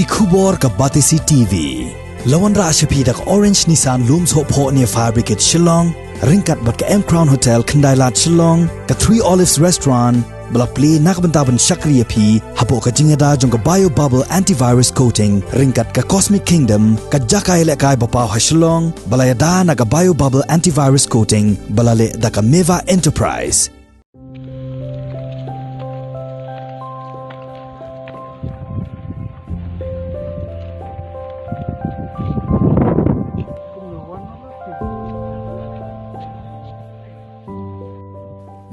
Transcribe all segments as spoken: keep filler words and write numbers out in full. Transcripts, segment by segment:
Ki khubor ka Batesi T V. La wanrah sha phi da ka Orange Nissan Lum Sohphoh near Fire Brigade Shillong, ryngkat bad ka M Crown Hotel Khyndailad Shillong, ka Three Olives Restaurant, ba la plie na ka bynta ban shakri ïa phi hapoh ka jingïada jong ka Bio Bubble Antivirus Coating, ryngkat ka Cosmic Kingdom, ka jaka ïalehkai ba paw ha Shillong, ba la ïada na ka Bio Bubble Antivirus Coating, ba la leh da ka Meva Enterprise.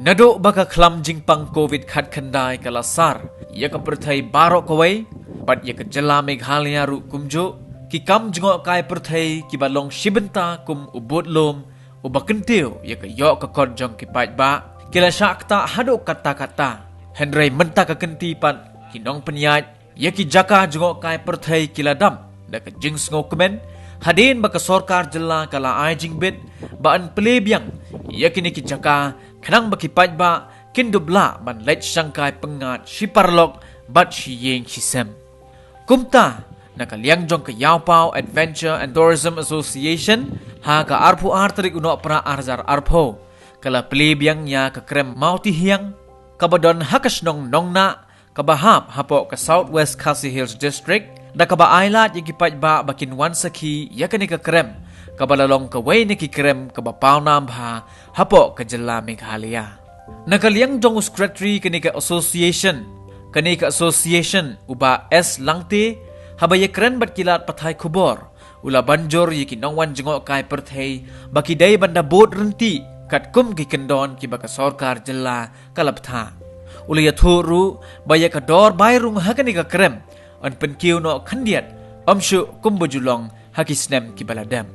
Naduh ba ka khlam jingpang covid khatkhyndai ka la sar ïa ka pyrthei baroh kawei, bad ïa ka jylla Meghalaya ruh kumjuh, ki kam jngohkai pyrthei kiba long shi bynta kum u budlum uba kyntiew ïa ka ïoh ka kot jong ki paidbah, ki la shah ktah haduh katta katta. Hynrei mynta ka kynti pat ki nongpynïaid ïa ki jaka jngohkai pyrthei ki la dap da ka jingsngewkmen, hadien ba ka sorkar jylla ka la ai jingbit ba yn plie biang ïa kine ki jaka, khnang ba ki paidbah kin dup lah ban leit shangkai pyngngad shi paralok bad shi ïing shi sem. Kumta, na ka liang jong ka Ïawpaw Adventure and Tourism Association, ha ka arphew ar tarik u Nohprah ar hajar arphew, ka la plie biang ïa ka krem Mawtihiang, kaba don ha ka shnong Nongnah, kaba hap hapoh ka South West Khasi Hills District, da kaba ai lad ïa ki paidbah ba kin wan sakhi ïa kane ka krem, kaba la long kawei na ki krem kaba pawnam bha hapoh ka jylla Meghalaya. Na ka liang jong u secretary kane ka association, kane ka association u Bah S Langte, haba ïakren bad ki lad pathai khubor, u la ban jur ïa ki nongwan jngohkai pyrthei ba ki dei ban da bud ryntih katkum ki kyndon kiba ka sorkar jylla ka la bthah. U la ïathuh ruh ba ïa ka dor bai rung ha kane ka krem yn pynkiew noh khyndiat, ym shuh kumba ju long ha ki snem kiba la dep.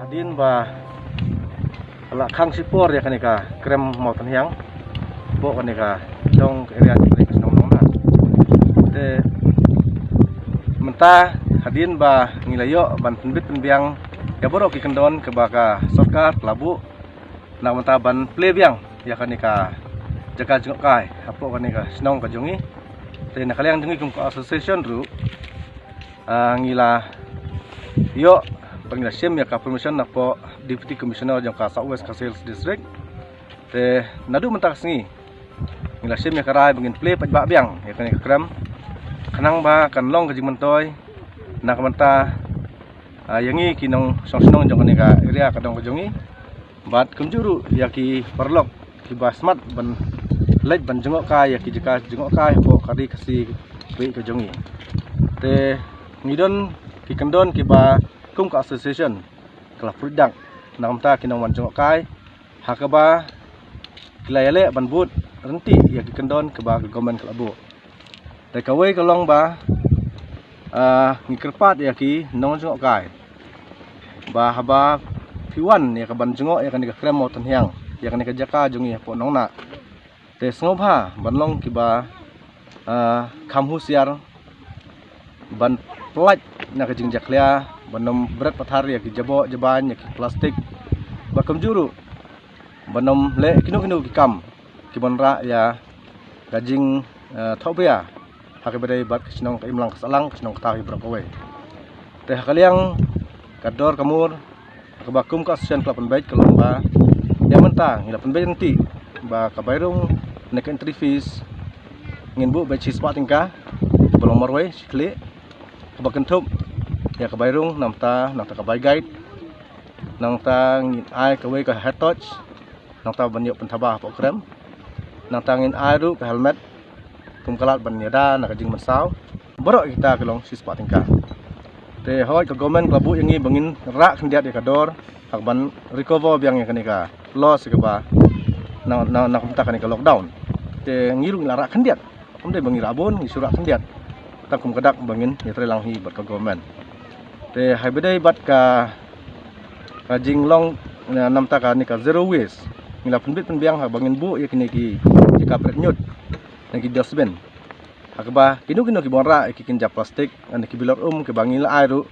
Hadien ba la khang shipor ïa kane ka krem Mawtynhiang, hapoh kane ka dong area kane ka shnong Nongnah. Te mynta hadien ba ngi la ïoh ban pynbit pynbiang ïa baroh ki kyndon kiba ka sorkar la buh na ka bynta ban plie biang ïa kane ka jaka jngohkai hapoh kane ka shnong ka jong ngi. Te na ka liang jong ngi kum ka association ruh, ah, ngi la ïoh, ba ngi la shim ïa ka permission napoh Deputy Commissioner jong ka South West Khasi Hills District. Te naduh mynta ka sngi ngi la shim ïa ka rai ba ngin plie paidbah biang ïa kane ka krem, khnang ba kan long ka jingmyntoi na ka bynta, ah, ïa ngi ki nongshong shnong jong kane ka area ka dong ka jong ngi. Bad kumjuh ruh ïa ki paralok kiba smat ban leit ban jngohkai ïa ki jaka jngohkai hapoh ka ri Khasi Pyrshah ka jong ngi. Te ngi don ki kyndon kiba kum ka association ka la pyrshah na ka bynta ki nongwan jngohkai, ha kaba ki la ïaleh ban bud ryntih ïa ki kyndon kiba ka government ka la buh. Te kawei ka long ba, ah, ngi kyrpad ïa ki nongjngohkai ba haba phi wan ïa ka ban jngoh ïa kane ka krem Mawtynhiang, ïa kane ka jaka jong ngi hapoh Nongnah, te sngewbha ban long kiba, ah, kham husiar, ban pyllait na ka jingjakhlia, ban ym bret pathar ïa ki jaboh jabaiñ, ïa ki plastik, ba kumjuh ruh ban ym leh kino kino ki kam ki ban rah ïa ka jing, eh, thohbria ha kaba ïadei bad ka shnong ka imlang ka sahlang, ka shnong ka thaw hi baroh kawei. Te ha ka liang ka dor ka mur ha kaba kum ka association ka la pynbeit ka long ba ïa mynta ngi la pynbeit ryntih ba ka bai rung ne ka entry fees ngin buh beit shispah tyngka, ba long marwei shi khlieh, kaba kynthup ïa ka bai rung, nangta, nangta ka bai guide, nangta ngin ai kawei ka head torch, nangta ban ïoh pynthaba hapoh krem, nangta ngin ai ruh ka helmet kum ka lad ban ïada na ka jingmynsaw. Baroh kita ki long shispah tyngka. Te hooid ka government ka la buh ïa ngi ba ngin rah khyndiat ïa ka dor ha kaban recover biang ïa kane ka loss ïa kaba na, na, na ka bynta kane ka lockdown. Te ngi ruh ngi la rah khyndiat. Ym dei ba ngi rah bun, ngi shu rah khyndiat. Tang kum ka dak ba ngin ïatrei lang hi bad ka government. Te ha kaba ïadei bad ka, ka jinglong, na, nangta kane ka zero waste, ngi la pynbit pynbiang ha kaba ngin buh ïa kine ki, ki ka pret ñiut, ne ki dustbin, ha kaba kino kino ki ban rah ïa ki kynja plastik ne ki bilor um kiba ngi la ai ruh,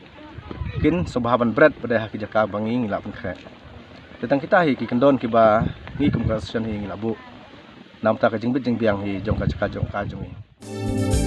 kin sngewbha ban bret pat ha ki jaka ba ngi, ngi la pynkhreh. Te tang kita hi ki kyndon kiba ngi kum ka association hi ngi la buh nangta ka jingbit jingbiang hi jong ka jaka jong ka jong ngi.